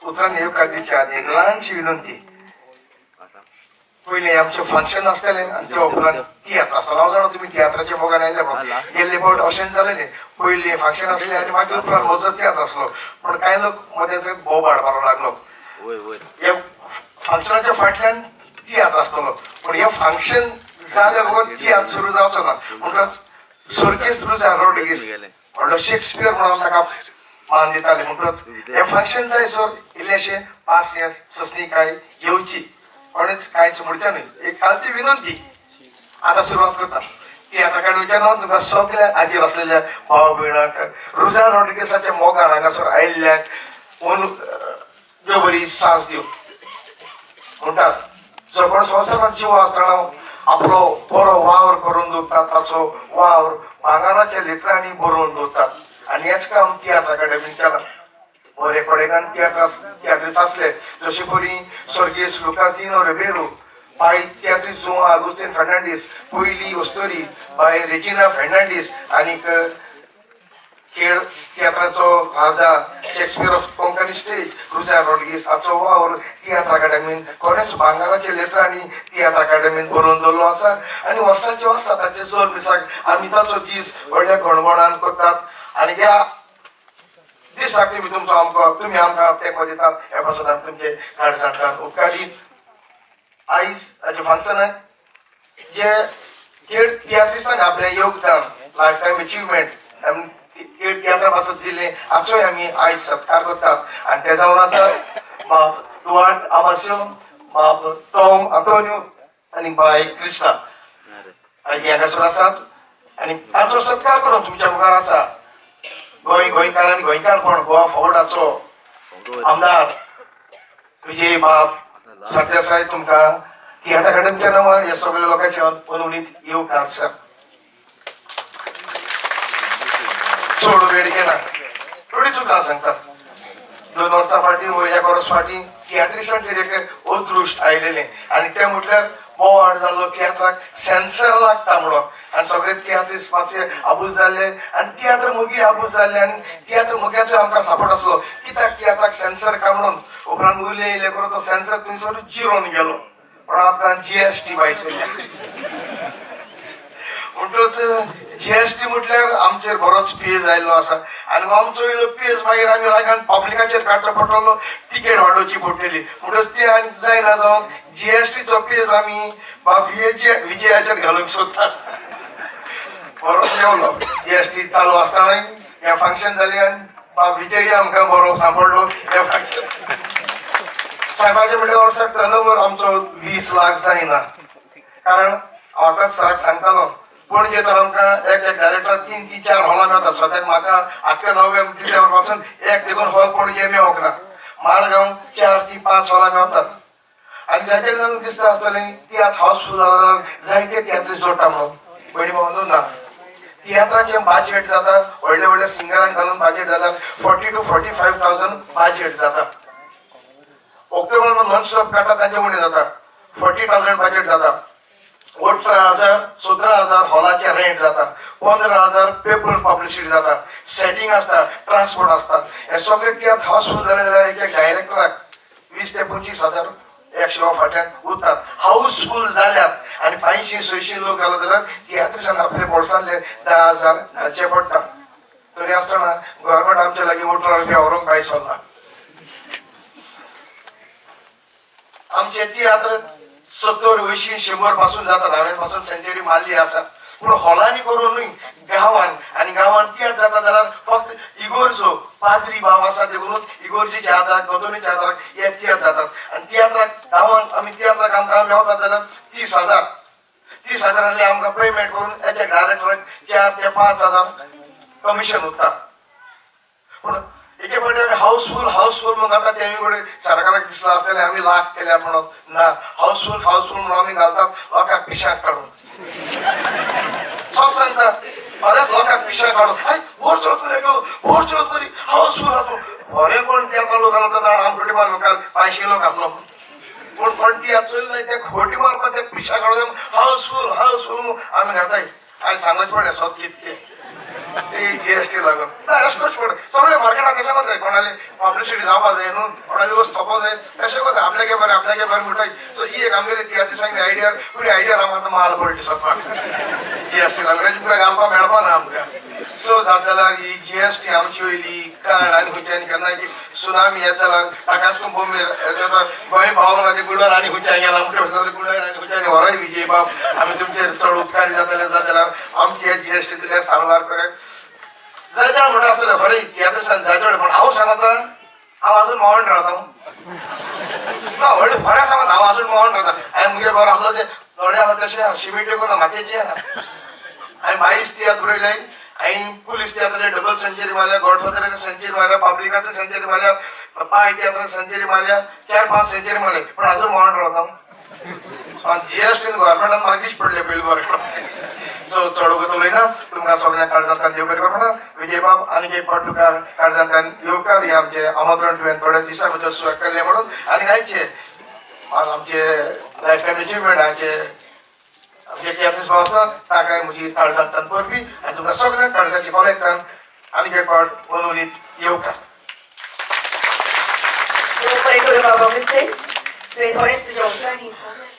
उतरांनी येवकार दिवच्या आदी एक ल्हानशी विनंती. पयलीं आमचें फंक्शन आसतलें आनी त्या उपरांत तियात्र आसतलो. हांव जाणा तुमी तियात्राच्या मोगान आयले म्हणून. गेल्ले फावट अशेंच जालेलें, पयलीं फंक्शन आसलें आनी मागीर उपरांत म्हजो तियात्र आसलो. पूण कांय लोक मदें बोबाड मारूंक लागलो, हे फंक्शनाच्या फाटल्यान तियात्र आसतलो, पूण हें फंक्शन जाल्या बगर तियात्र सुरू जावचो ना. म्हणटच स्वर्गेस्त रुजार रॉड्रिगीस व्हडलो शेक्सपियर म्हणून ताका मान दिताले. म्हणटच हें फंक्शन जायसर इल्लेशें पासियेंस सोंसणीकाय येवची, कोणेच कांयच म्हणचें न्हय. एक कालची विनंती. आतां सुरवात करता तियात्रा काडूच्या नांव तुमकां सगळ्या हाजीर आसलेल्या भाव भयणांक रुजार रॉड्रिगीसाच्या मोगान हांगासर आयिल्ल्याक देव बरी सांज दिवं. म्हणटात जो कोण संवसारांत जीव आसतना आपलो बरो वावर करून दवरता ताचो वावर भांगराच्या लेत्रांनी बरोवन दवरतात. आनी हेंच काम तियात्र अकादमीन केलां. बरे कडेन तियात्रीस आसले, जशे परी स्वर्गेस्त लुकासिनो रिबेरो, बाय तियात्रीस जुआ आगुस्तीन फर्नांडीस, पयली अस्तोरी बाय रेजिना फर्नांडीस, आनीक खेळ तियात्राचो राजा Shakespeare of Konkani stage Ruzar Rodrigues हाचो वावर तियात्र अकादमीन कोणेच भांगराच्या लेत्रांनी तियात्र अकादमीन बरोवन दवरलो आसा. आनी वर्सांचे वर्सा ताचे जोर दिसाक आमी ताचो दीस व्हडल्या गणगणान करतात. आनी ह्या दिसाक तुमी तुमचो आमकां तुमी आमकां तेंको दितात हे पासून आमी तुमचे काड जाणटात उपकारी. आयज ताचें फंक्शन जे खेळ तियात्रिस्तांक आपलें योगदान लायफ टायम अचिवमेंट आमी खेळ तियात्रा पासून दिलें हाचोय आमी आयज सत्कार करतात. आनी ते जावन आसा बाब दुआर्त आमास्यो, बाब टॉम आंतोनियो आनी बाय क्रिस्टा आनी हांगासर आसात. आनी ताचो सत्कार करून तुमच्या मुखार आसा गोंय गोंयकार आनी गोंयकारपण गोवा फॉवर्डाचो आमदार विजय बाब सरदेसाय तुमकां तियात्र अकादमीच्या नांवान ह्या सगळ्या लोकांच्या मनोनीत येवकार सर. चड वेळ घेना, थोडीच उतरां सांगतात. 2 वर्सां फाटीं व 1 वर्स फाटीं तियात्रिसांचेर एक अदृश्ट आयलेलें आनी तें म्हटल्यार बोवाळ जाल्लो तियात्राक सेन्सर लागता म्हणून. आनी सगळे तियात्रीस मातशे आबूज जाल्ले आनी तियात्र मोगी आबूज जाल्ले आनी तियात्र मोग्याचो आमकां सपोर्ट आसलो कित्याक तियात्राक सेन्सर काय म्हणून. उपरांत उरले येयले करून तो सेन्सर थंयसर जिरोन गेलो. पण आतां जीएसटी भायर सरल्या. म्हणटच जीएसटी म्हटल्यार आमचेर बरोच पेज आयिल्लो आसा आनी आमचो इल्लो पेज मागीर आमी रागान पब्लिकाचेर काडचो पडटलो, तिकेट वाडोवची पडटली. म्हणटच ते आनी जायना जावन जीएसटीचो पेज आमी बाब विजयाचेर घालूंक सोदतात. बरो मेवलो जीएसटी चालू आसतना हें फंक्शन जालें आनी बाब विजय आमकां बरो सांपडलो. हें फंक्शन सांगपाचें म्हटल्यार वर्साक टर्नओवर आमचो 20 लाख जायना. कारण हांव आतांच सराक सांगतालो पणजे तर आमकां एक एक डायरेक्टर 3 ते 4 हॉलां मेळटा. सद्याक म्हाका 11 नोव्हेंबर डिसेंबर पासून एक देखून हॉल पणजे मेवंक ना. मारगांव 4 ते 5 हॉलां मेवतात. आनी जायते जाणांक दिसता आसतलें तियात्र हाऊसफूल जाला जाल्यार जायते तियात्रीस जोडटा म्हणून. पयलीं म्हणून ना, तियात्राचें बाजेट जाता व्हडले व्हडले सिंगरांक घालून बाजेट जाता 40 to 45,000 budget जाता. ऑक्टोबरान नॉन स्टॉप काडटा तांचे उणें जाता 40,000 बाजेट जाता. 18,000 17,000 हॉलाचें रेंट जाता, 15,000 पेपर पब्लिसिटी जाता, सेटिंग आसता, ट्रान्सपोर्ट आसता. हे सगळे तियात्र हाऊसफूल जाले जाल्यार एक एक डायरेक्टराक 20 ते 25,000 एक शो फाटल्यान उरतात. हाऊसफूल जाल्यात आनी 500 600 लोक घालो जाल्यार तियात्रिसान आपले बोल्सांतले 10,000 घालचे पडटा. तरी आसतना गव्हर्मेंट आमच्या लागीं 18 रुपया व्हरूंक भायर सरला. आमचे तियात्र 70, 80, 100 पासून जातात. हांवें पासून सेंचुरी मारली आसा. पूण हॉलांनी करून न्हय, गांवान. आनी गांवान तियात्र जाता जाल्यार फक्त इगोर्जो पाद्री भाव आसा देखूनच इगोर्जीच्या आदाराक गोदोनीच्या आदाराक हे तियात्र जातात. आनी तियात्राक गांवान आमी तियात्राक आमकां मेवता जाल्यार 30,000 30,000 आमकां पेमेंट करून एका डायरेक्टराक 4 ते 5,000 कमिशन उरता. पूण एके फावटी आमी हाऊसफूल हाऊसफूल म्हणून घालतात तेमी कडेन सरकाराक दिसलां आसतलें आमी लाख केल्या म्हणून. ना, हाऊसफूल हाऊसफूल म्हणून आमी घालतात लोकांक पिशाक काडून. सब सांगता बऱ्याच लोकांक पिशाक काडून आरे भोर चलत मरे गो, भोर चलत मरे, हाऊसफूल आसूं. बरें कोण तियात्रा लोक घालता जाण आमकोटी मार लोकांक 500 लोक घातलो. पूण कोण तियात्र चोयले ते खोटी मारपाक ते पिशाक काडून हाऊसफूल हाऊसफूल आमी घाताय. आयज सांगच पडलें सत कितें. जीएसटी लागून ना अशें करचें पडटा सगळे मार्केटाक कशें कोताय कोणाले पब्लिसिटी जावपा जाय न्हू कोणाले वस्त थोपा जाय तशें कोता आपल्याके बरें आपल्याके बरें म्हणटा. सो ही एक आमगेली तियात्रिसांची आयडिया पुरी आयडिया आमकां आतां माल पडटा दिसता जीएसटी लागून हेजे फुडें घालपाक मेळपा ना आमकां. सो जात जाल्यार ही जीएसटी आमची वयली काण आनी खंयच्यान केन्ना की सुनामी येत जाल्यार ताकाच बोंबे गोंय पावलो ना ते गुडवार आनी खंयच्यान गेला म्हणटा गुडवार आनी खंयच्यान व्हरय विजय बाब आमी तुमचेर चड उपकारी जातले जात जाल्यार आमचे जीएसटी दिल्यार सारवार करे जायते जाण म्हणटा आसतले खरें तियात्रिसान जायते जाण पण हांव सांगता हांव आजून मोवण रावता ना व्हडलें खरें सांगता हांव आजून मोवण रावता. हांवें मुगे घर आसलो ते थोडे आसा तशें शिमीट ना मातयेचें आहा. हांवें 22 तियात्र बरयले हांवें पुलीस तियात्राचे डबल सेंचुरी मारल्या गॉडफादराचे सेंचुरी मारल्या पब्लिकाचे सेंचुरी मारल्या पाय तियात्राचे सेंचुरी मारल्या 4-5 सेंचुरी मारले पण आजून मोवण रावता. जीएसटीन गव्हर्मेंटान मागीश पडले पयलीं गव्हर्मेंट. सो चड वगत उलयना तुमकां सगळ्यांक काळजांतल्यान देव बरें करूं. विजय बाब आनी एक फावट तुका काळजांतल्यान येवकार हें आमचें आमंत्रण तुवें थोड्या दिसां भितर सुरू केल्लें म्हणून आनी आयचे आमचे लायफ टायम अचिवमेंटाचे आमचे तियात्रिस्ट भाव आसा ताकाय म्हजी काळजांतल्यान परबी आनी तुमकां सगळ्यांक काळजाची कॉलेक्टान आनी एक फावट मनोनीत येवकार. बरें करूं बाबा मिस्टेक तुवें थोडेंच तुज्या उतरांनी सगळें